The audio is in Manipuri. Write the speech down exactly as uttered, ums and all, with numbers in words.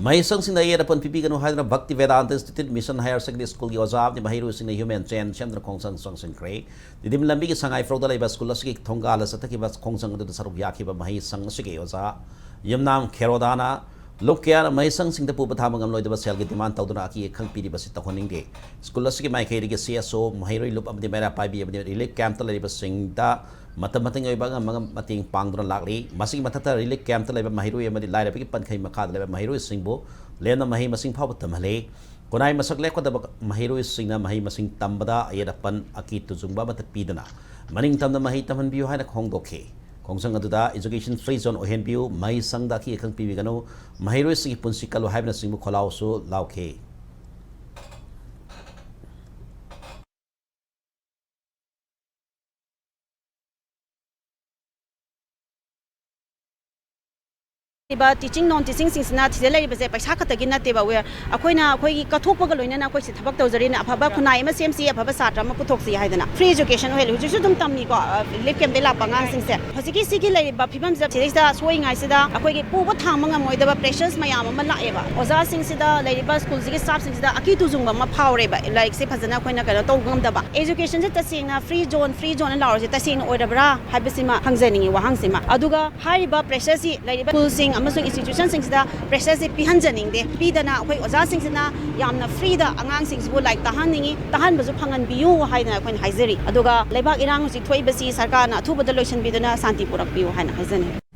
ꯃꯍꯩꯁꯪꯁꯤꯡꯗ ꯑꯌꯦꯠ ꯑꯄꯟ ꯄꯤꯕꯤꯒꯅꯨ ꯍꯥꯏꯗꯨꯅ ꯚꯛꯇꯤ ꯚꯦꯗꯥꯟꯇ ꯏꯟꯁꯇꯤꯇ꯭ꯌꯨꯠ ꯃꯤꯁꯟ ꯍꯥꯏꯌꯔ ꯁꯦꯀꯦꯟꯗꯔꯤ ꯁ꯭ꯀꯨꯜꯒꯤ ꯑꯣꯖꯥ ꯑꯃꯗꯤ ꯃꯍꯩꯔꯣꯏꯁꯤꯡꯅ ꯍ꯭ꯌꯨꯃꯦꯟ ꯆꯦꯟ ꯁꯦꯝꯗꯨꯅ ꯈꯣꯡꯖꯪ ꯆꯪꯁꯤꯟꯈ꯭ꯔꯦ꯫ ꯇꯤꯗꯤꯝ ꯂꯝꯕꯤꯒꯤ ꯁꯉꯥꯏ ꯐ꯭ꯔꯣꯛꯇ ꯂꯩꯕ ꯁ꯭ꯀꯨꯜ ꯑꯁꯤꯒꯤ ꯊꯣꯡꯒꯥꯜꯗ ꯆꯠꯊꯈꯤꯕ ꯈꯣꯡꯖꯪ ꯑꯗꯨꯗ ꯁꯔꯨꯛ ꯌꯥꯈꯤꯕ ꯃꯍꯩꯁꯪ ꯑꯁꯤꯒꯤ ꯑꯣꯖꯥ ꯌꯨꯝꯅꯥꯝ ꯈꯦꯔꯣꯗꯥꯅ ꯂꯨꯞ ꯀꯌꯥꯅ ꯃꯍꯩꯁꯪꯁꯤꯡꯗ ꯄꯨꯕ ꯊꯥꯕ ꯉꯝꯂꯣꯏꯗꯕ ꯁꯦꯜꯒꯤ ꯗꯤꯃꯥꯟ ꯇꯧꯗꯨꯅ ꯑꯀꯤ ꯑꯈꯪ ꯄꯤꯔꯤꯕꯁꯤ ꯇꯧꯍꯟꯅꯤꯡꯗꯦ꯫ ꯁ꯭ꯀꯨꯜ ꯑꯁꯤꯒꯤ ꯃꯥꯏꯀꯩꯗꯒꯤ ꯁꯤ ꯑꯦꯁ ꯑꯣ, ꯃꯍꯩꯔꯣꯏ ꯂꯨꯞ ꯑꯃꯗꯤ ꯃꯩꯔꯥ ꯄꯥꯏꯕꯤ ꯑꯃꯗꯤ ꯔꯤꯂꯤꯐ ꯀꯦꯝꯞꯇ ꯂꯩꯔꯤꯕꯁꯤꯡꯗ ꯃꯇꯝ ꯃꯇꯝꯒꯤ ꯑꯣꯏꯕ ꯑꯉꯝ ꯑꯉꯝ ꯃꯇꯦꯡ ꯄꯥꯡꯗꯨꯅ ꯂꯥꯛꯂꯤ꯫ ꯃꯁꯤꯒꯤ ꯃꯊꯛꯇ ꯔꯤꯂꯤꯐ ꯀꯦꯝꯞꯇ ꯂꯩꯕ ꯃꯍꯩꯔꯣꯏ ꯑꯃꯗꯤ ꯂꯥꯏꯔꯕꯒꯤ ꯄꯟꯈꯩ ꯃꯈꯥꯗ ꯂꯩꯕ ꯃꯍꯩꯔꯣꯏꯁꯤꯡꯕꯨ ꯂꯦꯝꯅ ꯃꯍꯩ ꯃꯁꯤꯡ ꯐꯥꯎꯕ ꯇꯝꯍꯜꯂꯤ꯫ ꯈꯨꯟꯅꯥꯏ ꯃꯁꯛ ꯂꯦꯞꯀꯗꯕ ꯃꯍꯩꯔꯣꯏꯁꯤꯡꯅ ꯃꯍꯩ ꯃꯁꯤꯡ ꯇꯝꯕꯗ ꯑꯌꯦꯠ ꯑꯄꯟ ꯑꯀꯤ ꯇꯨꯖꯨꯡꯕ ꯑꯃꯠꯇ ꯄꯤꯗꯅ ꯃꯅꯤꯡ ꯇꯝꯅ ꯃꯍꯩ ꯇꯝꯍꯟꯕꯤꯌꯨ ꯍꯥꯏꯅ ꯈꯣꯡꯗꯣꯛꯈꯤ꯫ ꯈꯣꯡꯖꯪ ꯑꯗꯨꯗ education free zone ꯑꯣꯏꯍꯟꯕꯤꯌꯨ, ꯃꯍꯩ ꯁꯪꯗ ꯑꯀꯤ ꯑꯈꯪ ꯄꯤꯕꯤꯒꯅꯨ, ꯃꯍꯩꯔꯣꯏꯁꯤꯡꯒꯤ ꯄꯨꯟꯁꯤ ꯀꯜꯂꯨ ꯍꯥꯏꯕꯅꯆꯤꯡꯕ ꯈꯣꯜꯂꯥꯎꯁꯨ ꯂꯥꯎꯈꯤ꯫ ꯂꯩꯔꯤꯕ teaching, non teaching ꯁꯤꯡꯁꯤꯅ ꯊꯤꯖꯤꯜ ꯂꯩꯔꯤꯕꯁꯦ ꯄꯩꯁꯥ ꯈꯛꯇꯒꯤ ꯅꯠꯇꯦꯕ꯫ We are, ꯑꯩꯈꯣꯏꯅ ꯑꯩꯈꯣꯏꯒꯤ ꯀꯠꯊꯣꯛꯄꯒ ꯂꯣꯏꯅꯅ ꯑꯩꯈꯣꯏꯁꯦ ꯊꯕꯛ ꯇꯧꯖꯔꯤꯅ ꯑꯐꯕ ꯈꯨꯟꯅꯥꯏ ꯑꯃ ꯁꯦꯝꯁꯤ, ꯑꯐꯕ ꯁꯥꯇ꯭ꯔ ꯑꯃ ꯄꯨꯊꯣꯛꯁꯤ ꯍꯥꯏꯗꯅ꯫ Free education ꯑꯣꯏꯍꯜꯂꯤ꯫ ꯍꯧꯖꯤꯛꯁꯨ ꯑꯗꯨꯝ ꯇꯝꯃꯤꯀꯣ, ꯔꯤꯂꯤꯐ ꯀꯦꯝꯞꯇꯩ ꯂꯥꯛꯄ ꯑꯉꯥꯡꯁꯤꯡꯁꯦ꯫ ꯍꯧꯖꯤꯛꯀꯤ ꯁꯤꯒꯤ ꯂꯩꯔꯤꯕ ꯐꯤꯕꯝꯁꯤꯗ, ꯁꯤꯗꯩꯁꯤꯗ ꯁꯣꯏꯉꯥꯏꯁꯤꯗ ꯑꯩꯈꯣꯏꯒꯤ ꯄꯨꯕ ꯊꯥꯡꯕ ꯉꯝꯃꯣꯏꯗꯕ pressures ꯃꯌꯥꯝ ꯑꯃ ꯂꯥꯛꯑꯦꯕ꯫ ꯑꯣꯖꯥꯁꯤꯡꯁꯤꯗ, ꯂꯩꯔꯤꯕ ꯁ꯭ꯀꯨꯜꯁꯤꯒꯤ ꯁ꯭ꯇꯥꯐꯁꯤꯡꯁꯤꯗ ꯑꯀꯤ ꯇꯨꯖꯨꯡꯕ ꯑꯃ ꯐꯥꯎꯔꯦꯕ꯫ ꯂꯥꯏꯔꯤꯛꯁꯦ ꯐꯖꯅ ꯑꯩꯈꯣꯏꯅ ꯀꯩꯅꯣ ꯇꯧꯕ ꯉꯝꯗꯕ꯫ Educationꯁꯦ ꯇꯁꯦꯡꯅ free zone, free zone ꯂꯥꯎꯔꯤꯁꯦ ꯇꯁꯦꯡꯅ ꯑꯣꯏꯔꯕ꯭ꯔꯥ ꯍꯥꯏꯕꯁꯤꯃ ꯍꯪꯖꯅꯤꯡꯉꯤ ꯋꯥꯍꯪꯁꯤꯃ꯫ ꯑꯗꯨꯒ ꯍꯥꯏꯔꯤꯕ pressureꯁꯤ ꯂꯩꯔꯤꯕ ꯁ꯭ꯀꯨꯜꯁꯤꯡ ꯑꯃꯁꯨꯡ institutionꯁꯤꯡꯁꯤꯗ pressureꯁꯤ ꯄꯤꯍꯟꯖꯅꯤꯡꯗꯦ꯫ ꯄꯤꯗꯅ ꯑꯩꯈꯣꯏ ꯑꯣꯖꯥꯁꯤꯡꯁꯤꯅ ꯌꯥꯝꯅ freeꯗ ꯑꯉꯥꯡꯁꯤꯡꯁꯤꯕꯨ ꯂꯥꯏꯔꯤꯛ ꯇꯥꯍꯟꯅꯤꯡꯉꯤ, ꯇꯥꯍꯟꯕꯁꯨ ꯐꯪꯍꯟꯕꯤꯌꯨ ꯍꯥꯏꯗꯅ ꯑꯩꯈꯣꯏꯅ ꯍꯥꯏꯖꯔꯤ꯫ ꯑꯗꯨꯒ ꯂꯩꯕꯥꯛ ꯏꯔꯥꯡ ꯍꯧꯖꯤꯛ ꯊꯣꯛꯏꯕꯁꯤ ꯁꯔꯀꯥꯔꯅ ꯑꯊꯨꯕꯗ ꯂꯣꯏꯁꯤꯟꯕꯤꯗꯨꯅ ꯁꯥꯟꯇꯤ ꯄꯨꯔꯛꯄꯤꯌꯨ ꯍꯥꯏꯅ ꯍꯥꯏꯖꯅꯤꯡꯉꯤ꯫